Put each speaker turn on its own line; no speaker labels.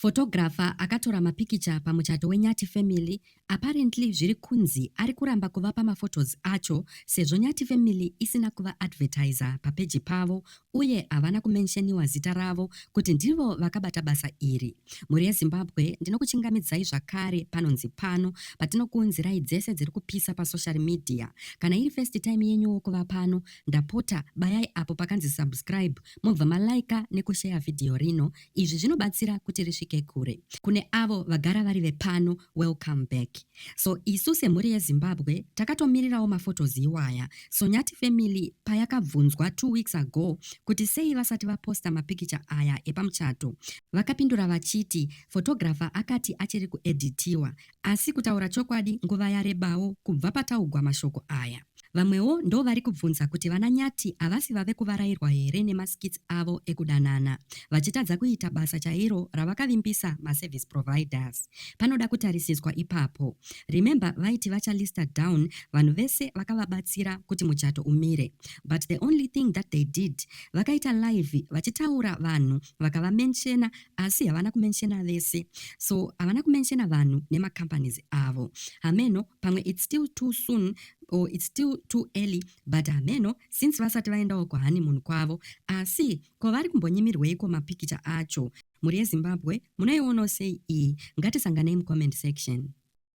Photographer akatora mapikicha pamuchato weNyathi family apparently zviri kunzi ari kuramba kuvapa maphotos acho sezvo Nyathi family isina kuva advertiser papeji pavo uye havana kumensheniwa zita ravo kuti ndivo vakabata basa iri. Mhuri yeZimbabwe, ndinokuchingamidzai zvakare panonzi pano patinokuunzirai dzese dziri kupisa pasocial media. Kana iri first time yenyuwo kuva pano, ndapota bayai apo pakanzi subscribe mobva malaika nekusheya vhidhiyo rino. Izvi zvinobatsira kuti risvike kure. Kune avo vagara vari vepano, welcome back. So isu semhuri yeZimbabwe takatomirirawo maphotos iwaya. So Nyati family payakabvunzwa 2 weeks ago kuti sei vasati vaposta mapikicha aya epamuchato, vakapindura vachiti photographer akati achiri kuedhitiwa. Asi kutaura chokwadi, nguva yarebawo kubva pataugwa mashoko aya. Vamwewo ndo vari kubvunza kuti vana Nyati havasi vave kuvarayirwa here nemaskits avo ekudanana, vachitadza kuita basa chairo ravakavimbisa maservice providers. Panoda kutarisiswa ipapo. Remember, vaiti vachalista down vanhu vese vakavabatsira kuti muchato umire, but the only thing that they did, vakaita live vachitaura vanhu vakavamenshena, asi havana kumenshena vese. So havana kumenshena vanhu nemacompanies avo. Hameno, pamwe it's still too soon or it's still too early, but hameno, since vasati vaendawo kuhoneymoon kwavo. Asi ko vari kumbonyimirweiko mapikicha acho? Mhuri yeZimbabwe, munoionawo sei iyi? Ngatisanganei mucomment section.